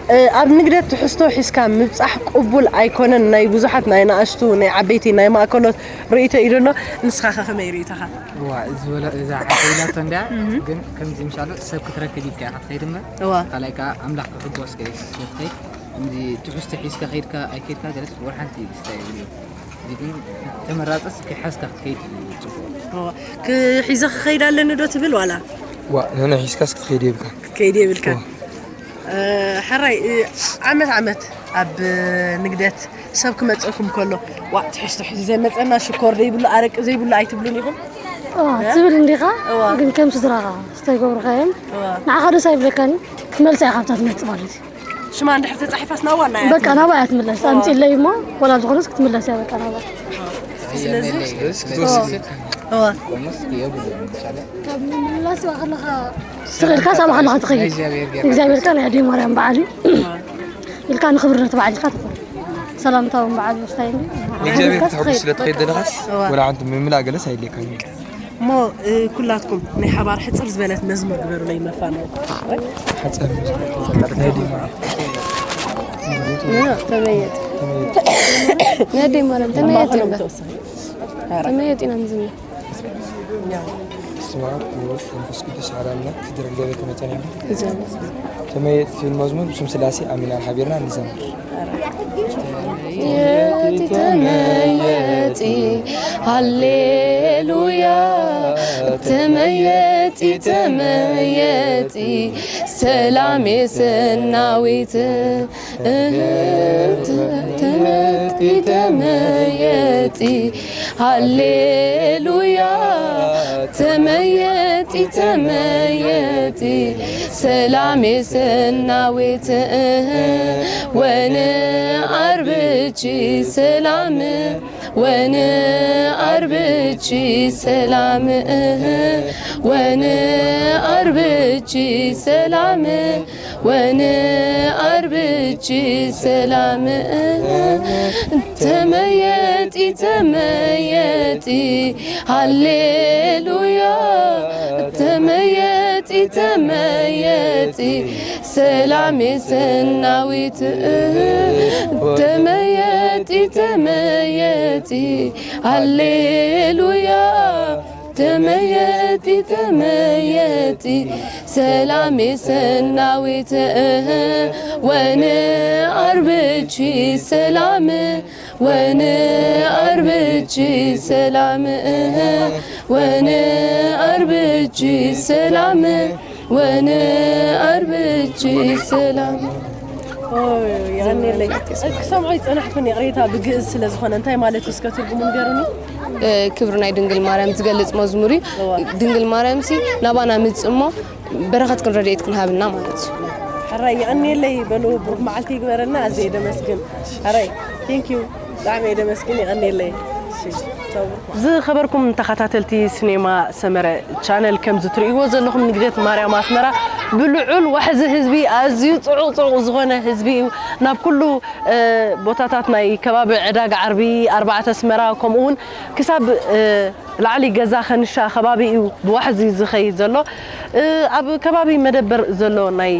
እ፣ ኣብ ንግደት ትሕዝቶ ሒዝካ ምብጻሕ ቅቡል ኣይኮነን። ናይ ብዙሓት ናይ ንኣሽቱ፣ ናይ ዓበይቲ፣ ናይ ማእከሎት ርእይቶ ኢሉ ኣሎ። ንስኻ ከ ከመይ ርእይቶኻ? እዋ፣ እዚ በለ-፣ እዛ ሓንቲ ኢላቶ እንድያ፣ እህ። ግን ከምዚ ምሻሎ ሰብ ክትረክብ ኢልካ ኢኻ ትኸይድ እምበር፣ እዋ። ካልኣይ ከኣ ኣምላኽ ክሕግዞ እስከ ኢልካ ስለ ትኸይድ፣ ከምዚ ትሕዝቶ ሒዝካ ከይድካ ኣይከይድካ ገለስ ወላ ሓንቲ ስታይ የብሉን። እዚ ግን ተመራጸስ ከይሓዝካ ክትከይድ እዩ ጽቡቕ። እዋ። ክሒዘ ክኸይድ ኣለኒ ዶ ትብል ዋላ? ዋ፣ ንሕነ ሒዝካስ ክትኸይድ የብልካ። ክትከይድ የብልካ። እዋ። እ፣ ሕራይ፣ እ፣ ዓመት ዓመት ኣብ ንግደት ሰብ ክመጸኩም ከሎ፣ ዋ፣ ትሕዝቶ ሒዙ ዘይመጸና፣ ሽኮር ዘይብሉ፣ ኣረቂ ዘይብሉ ኣይትብሉን ኢኹም? እዋ፣ እ? ትብል እንዲኻ፣ እዋ። ግን ከም ስድራኻ ዝተገብሩኻ እዮም። እዋ። ንዓኻ ደስ ኣይብለካን እዩ፣ ክትመልሳ ኢኻ ኣብታ ትመጽእ ማለት እዩ። ሽማ እንድሕር ተጻሒፋስ ናብኣ እያ በቃ ትምለስ። ናብኣ እያ ትምለስ። እዋ። ኣምጺእለይ እሞ፣ ወላ ዝኾነስ ክትምለስ እያ በቃ ናብኣ። ስለዚ፣ እዋ። እዋ። ካብ ምምላስ ከለኻ ስቕ ኢልካ ሳባ ከለኻ ትኸይድ። እግዚኣብሔር ጌርካ እግዚኣብሔር ቃል ናይ ኣደይ ማርያም በዓል እዩ። ኢልካ ንኽብሪ ነቲ በዓል ኢልካ ትኸይድ። ሰላምታ እውን በዓል ውስታይ እንዲ ንእግዚኣብሔር ኢልካ ክትሕጉስ ትኸይድ። ስለ ትኸይድ ዘለኻስ፣ እዋ። ወላ ሓንቲ ምምላእ ገለስ ኣይድልየካን እዩ። እሞ፣ እ፣ ኩላትኩም ናይ ሓባር ሕጽር ዝበለት መዝሙር ግበሩለይ መፋነዊ። ሓጻር ናይ ኣደይ ማርያም። ኖ፣ ኖ፣ ተመየጥ። ናይ ኣደይ ማርያም ተመየጥ ይብላ። ተመየጥ ኢና ንዝምር። በስመ ኣብ ወወልድ ወመንፈስ ቅዱስ ኣሐዱ ኣምላክ። ስድራ እግዚኣብሔር ከመይ ጸኒሕኩም? እግዚኣብሔር። ተመየጥ ትብል መዝሙር ብስም ስላሴ ኣሚና ሓቢርና ንዘምር። ተመየጢ፣ ተመየጢ፣ ሃሌሉያ። ተመየጢ፣ ተመየጢ፣ ሰላም የሰናዊት። እህ፣ ተመየጢ፣ ተመየጢ፣ ሃሌሉያ ተመየጢ ተመየጢ ሰላሜ ሰናዊት ወንኣርብኪ ሰላም ወንኣርብኪ ሰላም ወንኣርብኪ ሰላም ወንኣርብኪ ሰላም ተመየጢ ተመየጢ ሃሌሉያ ተመየጢ ተመየጢ ሰላሜ ሰናዊት ተመየጢ ተመየጢ ሃሌሉያ ተመየጢ ተመየጢ ሰላሜ ሰናዊት ወንኣርብኪ ሰላም ወንኣርብኪ ሰላም ወንኣርብኪ ሰላም ወንኣርብኪ ሰላም የቀኔለይ ክሰምዖ ይጸናሕኩን ይቕሬታ ብግእዝ ስለ ዝኾነ እንታይ ማለት እዩ እስከ ትርጉሙ ንገሩኒ ክብሪ ናይ ድንግል ማርያም ዝገልፅ መዝሙር እዩ። ድንግል ማርያም ሲ ናባና ምፅእ እሞ በረኸትክን ረድኤትክን ሃብና ማለት እዩ። ሕራይ የቐኔለይ በሉ ብሩክ መዓልቲ ይግበረልና ኣዝየ ደመስግን ሕራይ thank you ብጣዕሚ እየ ደመስግን የቐኔለይ ዝኸበርኩም ተኸታተልቲ ሲኔማ ሰመረ ቻነል ከምዚ ትርእይዎ ዘለኹም ንግደት ማርያም ኣስመራ ብልዑል ዋሕዚ ህዝቢ ኣዝዩ ፅዑቕ ፅዑቕ ዝኾነ ህዝቢ እዩ ናብ ኩሉ ቦታታት ናይ ከባቢ ዕዳጋ ዓርቢ ኣርባዕተ ኣስመራ ከምኡ እውን ክሳብ ላዕሊ ገዛ ከንሻ ከባቢ እዩ ብዋሕዚ ዝኸይድ ዘሎ ኣብ ከባቢ መደበር ዘሎ ናይ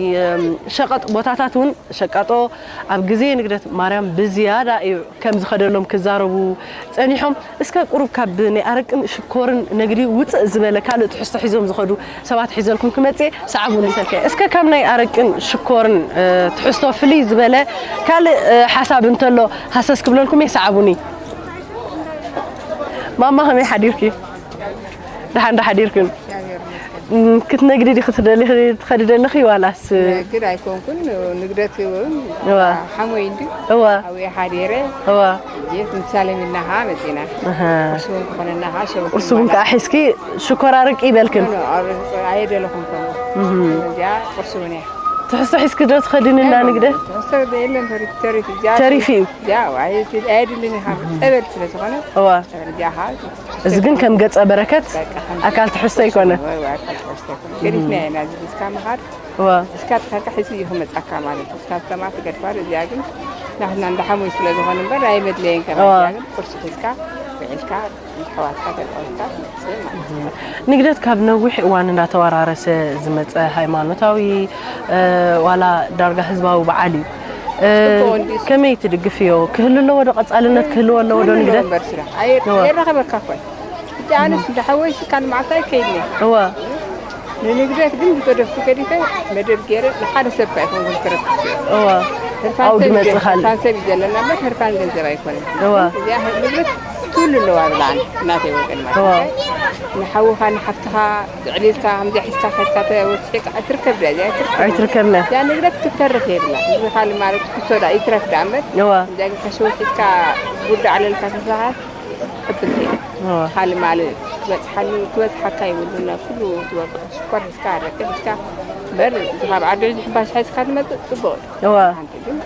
ሸቐጥ ቦታታት እውን ሸቃጦ ኣብ ግዜ ንግደት ማርያም ብዝያዳ እዩ ከም ዝኸደሎም ክዛረቡ ጸኒሖም እስከ ቁሩብ ካብ ናይ ኣረቅን ሽኮርን ነግዲ ውፅእ ዝበለ ካልእ ትሕዝቶ ሒዞም ዝኸዱ ሰባት ሒዘልኩም ክመፅእ ሰዓቡኒ ሰልከ እስከ ካብ ናይ ኣረቅን ሽኮርን ትሕዝቶ ፍልይ ዝበለ ካልእ ሓሳብ እንተሎ ሃሰስ ክብለልኩም እየ ሰዓቡኒ ማማ ከመይ ሓዲርኪ ደሓን ዶ ሓዲርክን ክትነግዲ ዲኺ ትደሊ ትኸዲ ደለኺ ዋላስ ነግድ ኣይኮንኩን ንግደት እውን እዋ ሓሞይ እንዲ እዋ ኣብየ ሓዲረ እዋ ጌት ምሳሌ ሚናኻ መፂና እህ ቁርሲ እውን ክኾነናኻ ሸው ቁርሲ እውን ከዓ ሒዝኪ ሽኮር ኣረቂ ይበልክን ኣይደለኹም ከም እዚኣ ቁርሲ እውን እያ ትሕዝቶ ሒዝኪ ዶ ትኸድንና ንግደ ትሕዝቶ የለን ተሪፍ ተሪፍ እዚኣ ተሪፍ እዩ እዚኣ ኣይድልን ኢኻ ፀበል ስለ ዝኾነ እዋ ፀበል እዚኣ እዚ ግን ከም ገፀ በረከት ኣካል ትሕዝቶ ይኮነ ገዲፍና ኢና ዝብስካ ምኻድ እዋ እስካ ትኸካ ሕዚ እዩ ክመፃካ ማለት እዩ ካብ ተማ ትገድፋ እዚኣ ግን ናትና እንዳሓሙይ ስለ ዝኾነ እምበር ኣይመድለየን ከማያ ግን ቁርሲ ሒዝካ ውዒልካ ኣሕዋትካ ተልቀልካ ትመፅእ ማለት እዩ ንግደት ካብ ነዊሕ እዋን እንዳተወራረሰ ዝመፀ ሃይማኖታዊ ዋላ ዳርጋ ህዝባዊ በዓል እዩ ከመይ ትድግፍዮ ክህሉ ኣለዎ ዶ ቀፃልነት ክህልዎ ኣለዎ ዶ ንግደት የራኸበካ እኳ እቲ ኣነስ እንዳ ሓወይ ሽካን መዓልታ ኣይከይድኒ እዋ ንንግደት ግን ዝገደፍኩ ገዲፈ መደብ ገይረ ንሓደ ሰብ ካ ይኮን ክረክብ እዋ ኣው ድመፅኻል ህርፋን ሰብ እዩ ዘለና እምበር ህርፋን ገንዘብ ኣይኮነን እዋ እዚኣ ንብረት ትውሉ ኣለዋ ብለዓኒ እናተይ ወገን ማለት እዋ ንሓውኻ ንሓፍትኻ ዕሊልካ ከምዚኣ ሒዝካ ከድካ ተወስሒካ ኣይትርከብ ድያ እዚኣ ኣይትርከብ ኣይትርከብና እዚኣ ንብረት ክትተርፍ የብላ እዚ ካልእ ማለት ትሕሶ ዳ ይትረፍ ዳ እምበር እዋ እዚኣ ግን ከሸው ሒዝካ ጉዳ ዕለልካ ተስራሓት ቅብልቲ እዋ ካልእ ማለት ክበፅሓሉ ክበፅሓካ ይብሉ ናብ ኩሉ ትወቅዕ ሽኮር ሒዝካ ኣረቂ ሒዝካ እምበር እዚ ካብ ዓዲ ሕዚ ሕምባሻ ሒዝካ ትመፅእ ፅቡቅ እዩ እዋ ሓንቲ ግን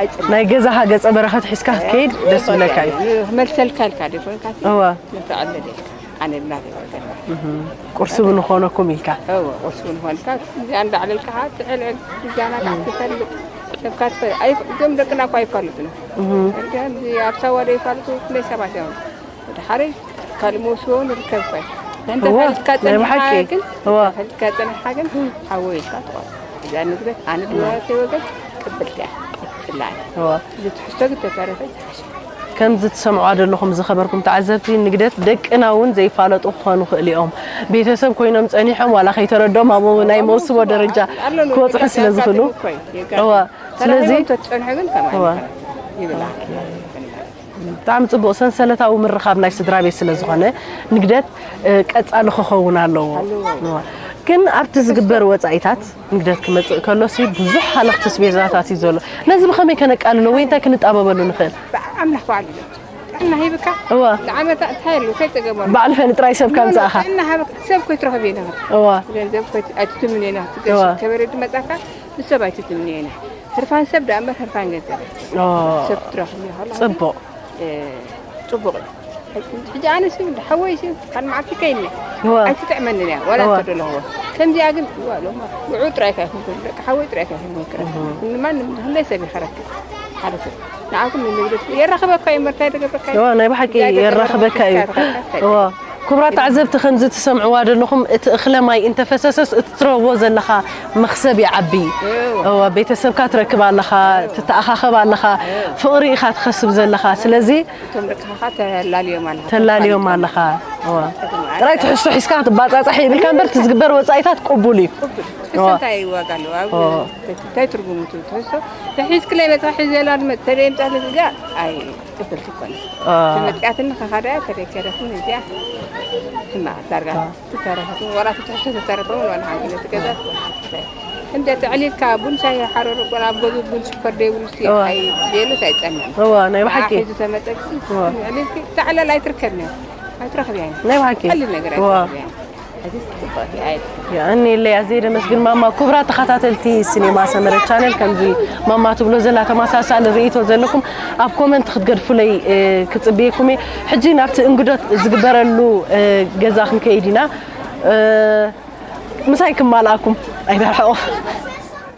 ኣይፅቡቅ ናይ ገዛኻ ገፀ በረኸት ሒዝካ ክትከይድ ደስ ይብለካ እዩ ክመልሰልካ ኢልካ ዶ ይኮንካ እዋ ነተዕለል ኢልካ ኣነ ብናተይ ወገን ቁርሲ ብንኾነኩም ኢልካ እወ ቁርሲ ብንኾንካ እዚኣ እንዳዕለልካ ትዕልዕል ትዛናጋዕ ትፈልጥ ሰብካ ትፈልጥ ኣይ እዞም ደቅና እኳ ኣይፋልጡን እዚኣ ኣብዚ ኣብ ሳዋ ዶ ይፋልጡ ክንደይ ሰባት እዮም ወደ ሓደ ካልእ መውስቦ ንርከብ እኳ እዩ እንተ እወ፣ ፈሊጥካ ናይ ብሓቂ። ጸኒሕካ ግን እወ። ፈሊጥካ ጸኒሕካ ግን ሓወ ኢልካ ትቆም እዚኣ ንግደት ኣነ ብናተይ ወገን ቅብልቲ እያ ኣይትጽላእን እወ። እዚ ትሕዝቶ ግን ተተረፈ ዝሓሸ ከምዚ ትሰምዑዋ ዘለኹም ዝኸበርኩም ተዓዘብቲ ንግደት ደቅና እውን ዘይፋለጡ ክኾኑ ይኽእሉ እዮም ቤተሰብ ኮይኖም ጸኒሖም ዋላ ከይተረድኦም ኣብ ናይ መውስቦ ደረጃ ክበፅሑ ስለ ዝኽእሉ እወ ስለዚ ተፀንሑ ግን ከምኣ እወ ይብላ ብጣዕሚ ፅቡቅ ሰንሰለታዊ ምርኻብ ናይ ስድራ ቤት ስለ ዝኾነ ንግደት ቀፃሊ ክኸውን ኣለዎ ግን ኣብቲ ዝግበር ወፃኢታት ንግደት ክመፅእ ከሎ ሲ ብዙሕ ሃለኽቲ ስቤዛታት እዩ ዘሎ ነዚ ብኸመይ ከነቃልሎ ወይ እንታይ ክንጣበበሉ ንኽእል ኣምላኽ ባዕሉ እዩ ጥዕና ሂብካ እዋ ንዓመታ እንታይ ኣሎ እንታይ ጸገም ኣሎ? ባዕሉ ፈኒ ጥራይ ሰብ ከምጻእኻ ጥዕና ሃበካ ሰብ ከይትረኽብ ኢና። እዋ ገንዘብ ከይት- ኣይትትምንየና። እዋ። ከበረ ዝመጻካ ንሰብ ኣይትትምንየና። ህርፋን ሰብ ደኣ እምበር ህርፋን ገንዘብ ኦ፣ ሰብ ክትረኽብ ኢኻ። ጽቡቕ ጽቡቕ እዩ። ሕጂ ኣነ ስም ሓወይ ስም ካልእ መዓልቲ ከይኒ እዋ ኣይትጥዕመንን እያ ዋላ እዋ። እንተደለኹዎ። ከምዚኣ ግን እዋ ሎማ ውዑ ጥራይ ካይኩም ደቂ ሓወይ ጥራይ ካይኩም ክረክብ ንማን ንህለይ ሰብ ይኸረክብ ሓደ ሰብ ንዓኹም ንንግደት የራኽበካ እዩ መርታይ ደገብረካ እዩ። እዋ ናይ ብሓቂ የራኽበካ እዩ። እዋ ክቡራት ተዓዘብቲ ከምዚ ትሰምዕዋ ዘለኹም እቲ እኽለ ማይ እንተፈሰሰስ እቲ ትረኽቦ ዘለኻ መኽሰብ ይዓቢ። እዋ ቤተሰብካ ትረክብ ኣለኻ፣ ትተኣኻኸብ ኣለኻ፣ ፍቕሪ ኢኻ ትኸስብ ዘለኻ። ስለዚ እቶም ደቅኻ ተላልዮም ኣለኻ ተላልዮም ኣለኻ። እዋ ጥራይ ትሕዝቶ ሒዝካ ክትባጻጻሕ የብልካ እምበር እቲ ዝግበር ወጻኢታት ቅቡል እዩ። እዋ እንታይ ዋጋ ኣለዎ? እንታይ ትርጉሙ ትሕዝቶ ተሒዝክለይ መጽሓ ሒዘላ ተደምጻለ እዚኣ ኣይ ቅብልቲ ኮነ ተመጽያትኒ ከኻዳ ተደከረትኒ እዚኣ ሕማቕ ዳርጋ ትተረፈት ወላ ትትሕቶ ተተረፈ ወላ ሓንቲ ገዛ እንደ ተዕሊልካ ቡን ሻሂ ሓረሩ ቆላ ኣብ ገዙ ቡን ሽኮር ደይብሉ ሲ ኣይ ሌሎት ኣይጸናን እዋ ናይ ብሓቂ ሒዙ ተመጠቂ ተዕለል ኣይትርከብን ኣይትረኽብያን ናይ ብሓቂ ቀሊል ነገር እዋ ኣይትረኽብያን ሕዚ ጽብቕቲ ኣይ የቐንየለይ ኣዝየ ደመስግን ማማ። ክቡራት ተኸታተልቲ ሲኔማ ሰመረ ቻነል ከምዚ ማማ ትብሎ ዘላ ተመሳሳሊ ርእይቶ ዘለኩም ኣብ ኮመንት ክትገድፉለይ ክጽብየኩም እየ። ሕጂ ናብቲ እንግዶት ዝግበረሉ ገዛ ክንከይድ ኢና። ምሳይ ክማልኣኩም ኣይተርሕቑ።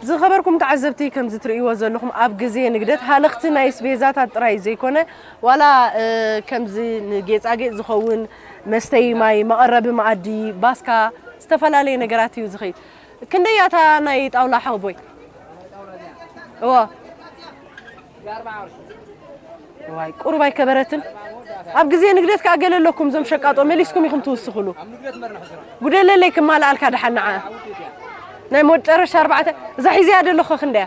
ዝኸበርኩም ተዓዘብቲ ከምዚ ትርእይዎ ዘለኹም ኣብ ግዜ ንግደት ሃለኽቲ ናይ ስቤዛታት ጥራይ ዘይኮነ ዋላ ከምዚ ንጌጻጌጽ ዝኸውን መስተይ ማይ መቐረቢ መኣዲ ባስካ ዝተፈላለየ ነገራት እዩ ዝኸይድ። ክንደይ እያ እታ ናይ ጣውላ ሓወቦይ? እዋ ዋይ ቁሩብ ኣይከበረትን። ኣብ ግዜ ንግደት ከዓ ገለ ኣለኩም እዞም ሸቃጦ መሊስኩም ኢኹም ትውስኽሉ። ጉደለለይ ክማልኣልካ ደሓን ንዓ ናይ መጨረሻ ኣርባዕተ እዛ ሒዝያ ደለኹ ክንደያ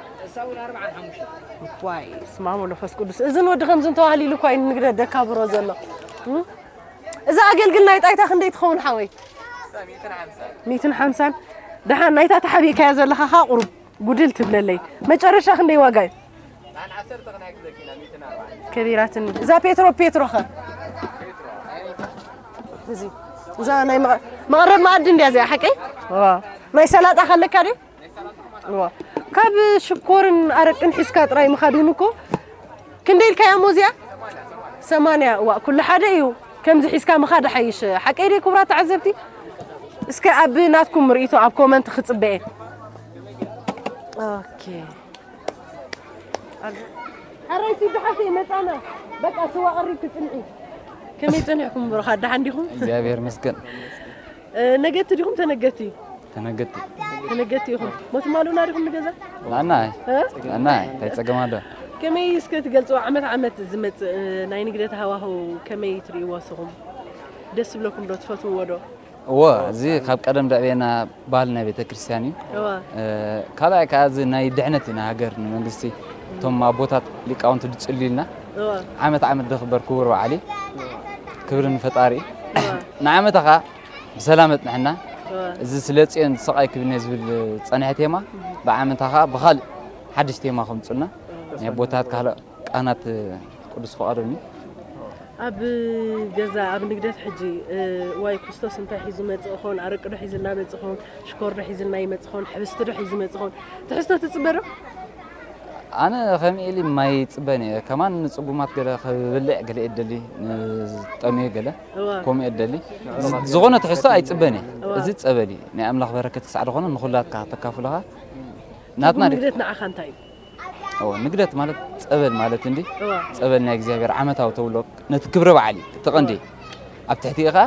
ዋይ ስማሞ መንፈስ ቅዱስ እዝን ወዲ ከምዝን ተዋህሊሉ እኳ እዩ ንግደት ደካብሮ ዘሎ። እዛ ኣገልግል ናይ ጣይታ ክንደይ ትኸውን ሓወይ? ሚትን ሓምሳን ደሓን ናይታ ተሓቢእካያ ዘለኻ ካ ቁሩብ ጉድል ትብለለይ። መጨረሻ ክንደይ ዋጋ እዩ? ከቢራትኒ እዛ ፔትሮ ፔትሮ ኸ እዚ እዛ ናይ መቐ- መቐረብ መኣዲ እንድያ እዚኣ ሓቀይ ናይ ሰላጣ ከለካ ድዩ? እዋ። ካብ ሽኮርን ኣረቅን ሒዝካ ጥራይ ምኻድ እውን እኮ ክንደይ ኢልካያ እሞ እዚኣ ሰማንያ እዋ ኩሉ ሓደ እዩ። ከምዚ ሒዝካ ምኻድ ሓይሽ ሓቀይ ድየ ክቡራት ተዓዘብቲ? እስከ ኣብ ናትኩም ርእይቶ ኣብ ኮመንት ክጽበ እየ። ኦኬ ሓራይ ሲዱ ሓፍተይ መጻና በቃ ስዋ ቀሪብ ክጽንዒ ከመይ ጸኒሕኩም ብሩኻ ደሓን ዲኹም? እግዚኣብሔር ይመስገን። ነገቲ ዲኹም ተነገቲ? ተነገቲ። ተነገቲ ኢኹም። ሞትማሉና ዲኹም ንገዛ? ናና ናና እንታይ ጸገም ኣሎ? ከመይ እስከ ትገልጽዎ ዓመት ዓመት ዝመጽእ ናይ ንግደት ሃዋህው ከመይ ትርእይዎ እስኹም? ደስ ዝብለኩም ዶ ትፈትውዎ ዶ? እዎ እዚ ካብ ቀደም ደዕቤና ባህሊ ናይ ቤተ ክርስቲያን እዩ። እዋ ካልኣይ ከዓ እዚ ናይ ድሕነት እዩ ናይ ሃገር ንመንግስቲ እቶም ኣቦታት ሊቃውንቲ ድፅልዩልና እዋ ዓመት ዓመት ድኽበር ክቡር በዓል እዩ። ክብሪ ንፈጣሪ እዩ። ንዓመታ ከዓ ብሰላም ኣፅንሐና። እዚ ስለ ፅዮን ስቓይ ክብኒ ዝብል ፀንሐ ቴማ ብዓመታ ከዓ ብኻልእ ሓድሽ ቴማ ከምፁልና ናይ ኣቦታት ካልእ ቃናት ቅዱስ ፍቓዶም እዩ። ኣብ ገዛ ኣብ ንግደት ሕጂ ዋይ ክርስቶስ እንታይ ሒዙ መፅእ ኾን ኣረቂ ዶ ሒዝልና መፅእ ኾን ሽኮር ዶ ሒዝልና ይመፅእ ኾን ሕብስቲ ዶ ሒዙ መፅእ ኾን ትሕዝቶ ትፅበ ዶ? ኣነ ከም ኤሊ ማይ ይፅበን እየ። ከማን ንፅጉማት ገለ ክብልዕ ገለ እየ ደሊ ንዝጠምየ ገለ እዋ ከምኡ እየ ደሊ። ዝኾነ ትሕዝቶ ኣይፅበን እየ። እዋ። እዚ ፀበል እዩ ናይ ኣምላኽ በረከት ክሳዕ ዝኾነ ንኹላትካ ተካፍልኻ ናትና ትርጉም ድዩ? ንግደት ንዓኻ እንታይ እዩ? እዎ ንግደት ማለት ፀበል ማለት እንዲ እዋ። ፀበል ናይ እግዚኣብሔር ዓመታዊ ተብሎ ነቲ ክብረ በዓል እዩ እቲ ቀንዲ ኣብ ትሕቲ ኢኻ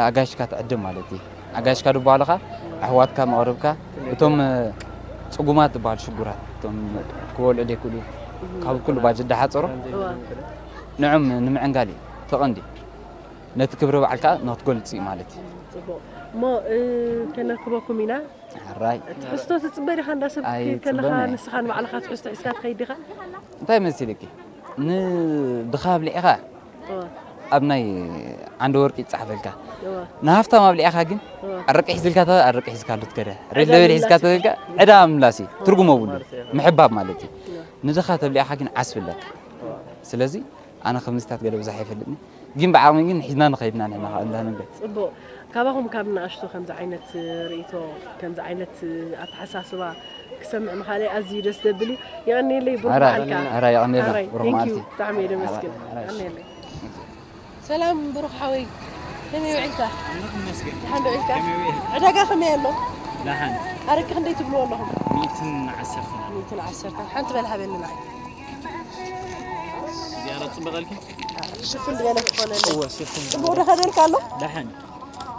ኣጋይሽካ ትዕድም ማለት እዩ። ኣጋይሽካ ዝበሃሉኻ ኣሕዋትካ መቕርብካ እቶም ፅጉማት ዝበሃሉ ሽጉራት እቶም ክበልዑ ዘይክእሉ ካብ ኩሉ ባጀት ዝሓፀሮ እዋ። ንዕም ንምዕንጋል እዩ እቲ ቀንዲ ነቲ ክብረ በዓልካ ንክትገልፅ እዩ ማለት እዩ። ፅቡቕ እሞ እ፣ ከነርክበኩም ኢና። ሕራይ ትሕዝቶ ትፅበ ዲኻ እንዳ ሰብ ኣይ፣ ከለኻ ይፅበኒ። ንስኻ ንባዕልኻ ትሕዝቶ ሒዝካ ትኸይድ ዲኻ? እንታይ መሲልኪ ንድኻ ኣብሊዕኻ እዋ፣ ኣብ ናይ ዓንደ ወርቂ ይፀሓፈልካ እዋ፣ ንሃፍታም ኣብሊዕኻ ግን እዋ። ኣረቂ ሒዝልካ ተ ኣረቂ ሒዝካሉ ትከደ ሬድ ዕዳ ለበል ሒዝካ ምምላስ። ተልካ ዕዳ ምላሲ ትርጉም ኣብሉ ምሕባብ ማለት እዩ። እዋ። ንድኻ ተብሊዕኻ ግን ዓስቢ ኣለካ። ስለዚ ኣነ ከምዚታት ገለ ብዙሕ ኣይፈልጥን፣ ግን ብዓቕሚ ግን ሒዝና ንኸይድና ንሕና ከዓ እንዳነገር። ጽቡቕ። ካባኹም ካብ ንኣሽቱ ከምዚ ዓይነት ርእይቶ፣ ከምዚ ዓይነት ኣተሓሳስባ ክሰምዕ ምኻለይ ኣዝዩ ደስ ዘብል እዩ። የቐንየለይ፣ ብሩኽ ኣራ በዓልካ። ኣራ የቐንየልና። ኣራይ፣ ብሩኽ thank you። መዓልቲ። ብጣዕሚ እየ ደመስግን። ኣራይ። የቐንየለይ። ሰላም ብሩኽ ሓወይ፣ ከመይ ውዒልካ? ይመስገን። ደሓን ዶ ውዒልካ? ከመይ ውዒልካ? ዕዳጋ ከመይ ኣሎ? ደሓን። ኣረቂ ክንደይ ትብልዎ ኣለኹም? ሚእትን ዓሰርተን። ሚእትን ዓሰርተን። ሓንቲ በል ሃበኒ ንዓይ። እዚኣ ዶ ትጽበቐልኪ? ሽፍን ዝበለ ትኾነለይ። እወ፣ ሽፍን ጽቡቕ ዶ ከደልካ ኣሎ? ደሓን።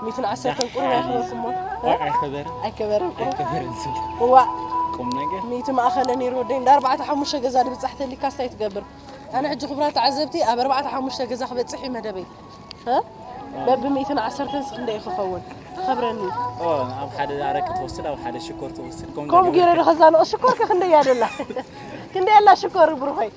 ሚእትን ዓሰርተን ቁሩብ ኣይኸበርኩሞ። ዋዕ ኣይኸበርን። ኣይከበርን ቁሩብ። ኣይከበርን ዝብል። እዋእ። ቁም ነገር። ሚእቲ ማእኸለ ነይሩ ወደይ። እንዳ ኣርባዕተ ሓሙሽተ ገዛ ድብጻሕ ተሊካ እንታይ ትገብር? ኣነ ሕጂ ክቡራት ተዓዘብቲ ኣብ ኣርባዕተ ሓሙሽተ ገዛ ክበጽሕ እዩ መደበይ። እ? በቢ ሚእትን ዓሰርተን ክንደይ ክኸውን? ክኸብረኒ። ኦ፣ ኣብ ሓደ ኣረቂ ትወስድ፣ ኣብ ሓደ ሽኮር ትወስድ። ከምኡ ከምኡ ገይረ ነገር ዶ ከዛንኦ? ሽኮር ከ ክንደይ እያ ደላ? ክንደይ ኣላ ሽኮር ብሩኸይ?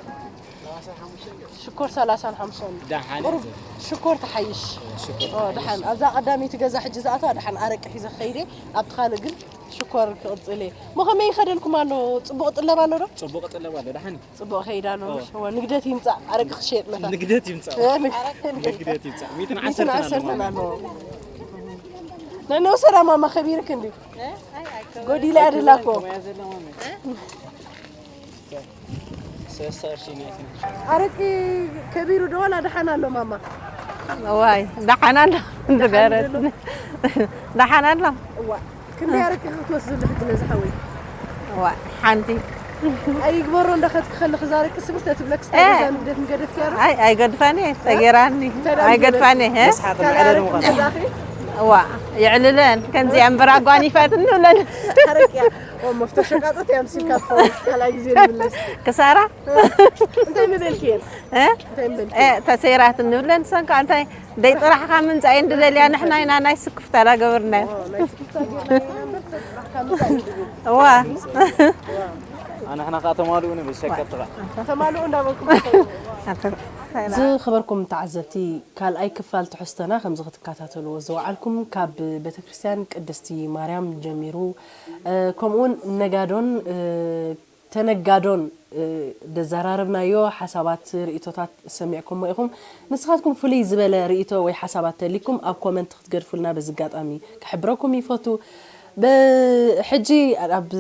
ሽኮር ሰላሳን ሓሙሽተን። ደሓን ቁሩብ እዩ። ሽኮር ተሓይሽ። ሽኮር ኦ፣ ደሓን። ኣብዛ ቀዳመይቲ ገዛ ሕጂ ዝኣትዋ ደሓን ኣረቂ ሒዘ ክኸይደ፣ ኣብቲ ካልእ ግን ሽኮር ክቕጽል እየ። እሞ ከመይ ይኸደልኩም ኣሎ? ጽቡቕ ጥለብ ኣሎ ዶ? ጽቡቕ ጥለብ ኣሎ፣ ደሓን እዩ። ጽቡቕ ከይዳ ኣሎ። ኦ። እሺ፣ እዋ፣ ንግደት ይምጻእ፣ ኣረቂ ክሸየጥ መታ። ንግደት ይምጻእ። እ፣ ንግ-፣ ንግደት ይምጻእ። ሚእትን ሚእትን ዓሰርተን ዓሰርተን ኣለዎ። ኣለዎ። ነነው ሰላም ማማ ከቢርክ እንዲ ጎዲለ ኣደላኮ ሰለስተ ቅርሺ ናይትን። ኣረቂ ከቢሩ ዶ ዋላ ደሓን ኣሎ ማማ? ዋይ ደሓን ኣሎ። እንድገረት ደሓን ኣሎ። እዋ ክንደይ ኣረቂ ክትወስድ ሕጂ ነዚ ሓወይ? ዋ ሓንቲ ኣይግበሮ እንዳኸድክ ከለኽ እዛ ኣረቂ ስብር ተትብለክ እ። ስታይል እዛ ንግደት ንገደፍክያ ዶ? ኣይ ኣይገድፋኒ ተገይራኒ። ተዳጊበ። ኣይገድፋኒ እ? ገዛኺ ዋ የዕልለን ከምዚኣ እምበር ኣጓኒፋት እንብለን ኣረቂያ። ኦ፣ መፍቶ ሸቃጦት እያ ምስልካ ትኸውን። ካልኣይ ግዜ ንምለስ። ክሳራ እንታይ ምበልክየን? እ? እንታይ ምበልክ? እ፣ ተሰይራት እንብለን ሰንካ እንታይ ደይ ጥራሕካ ምምፃእ እንድደልያ ንሕና ኢና ናይ ስክፍታ ዳገበርናዮ። ኦ፣ ናይ ስክፍታ ጌርና ኢና እምበር፣ ጥራሕካ ምምፃእ እዩ ድብል። እዋ ኣነ ሕና ከዓ ተማልኡ ንብል ሸከር ጥራሕ። ተማልኡ እንዳበልኩም። ዝኸበርኩም ተዓዘብቲ፣ ካልኣይ ክፋል ትሕዝቶና ከምዚ ክትከታተልዎ ዝወዓልኩም ካብ ቤተክርስትያን ቅድስቲ ማርያም ጀሚሩ፣ እ፣ ከምኡውን ነጋዶን፣ እ፣ ተነጋዶን፣ እ፣ ዘዘራረብናዮ ሓሳባት፣ ርእይቶታት ሰሚዕኩሞ ኢኹም። ንስኻትኩም ፍሉይ ዝበለ ርእይቶ ወይ ሓሳባት ተሊኩም ኣብ ኮመንት ክትገድፉልና በዚ ኣጋጣሚ ክሕብረኩም ይፈቱ። ብ-፣ ሕጂ ኣብ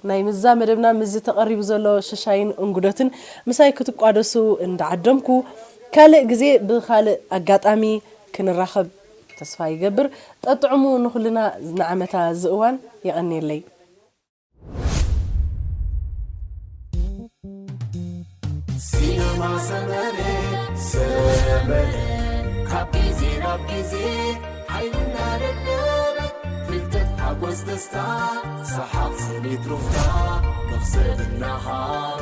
ናይ ምዛ መደብና ምስዚ ተቐሪቡ ዘሎ ሽሻይን እንጉዶትን ምሳይ ክትቋደሱ እንዳዓደምኩ፣ ካልእ ግዜ ብኻልእ ኣጋጣሚ ክንራኸብ ተስፋ ይገብር። ጠጥዕሙ ንኹልና ንዓመታ ዝእዋን የቐንየለይ። ሲነማ ሰመረ ሰመረ ካብ ግዜ ናብ ግዜ ሓይልና ደደበ ፍልጠት ሓጎስ ደስታ ሰሓቕ ስኒት ሩፍታ መኽሰብ እናሃበ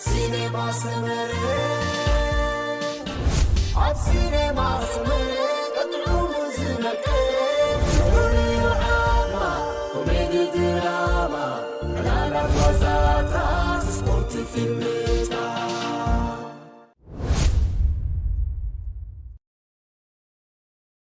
ሲነማ ሰመረ ኣብ ሲነማ ሰመረ ጥዑሙ ዝመቀ ንኹሉ ዓማ ኮሜዲ ድራማ ዕላላት ዋዛታት ስፖርት ፊልም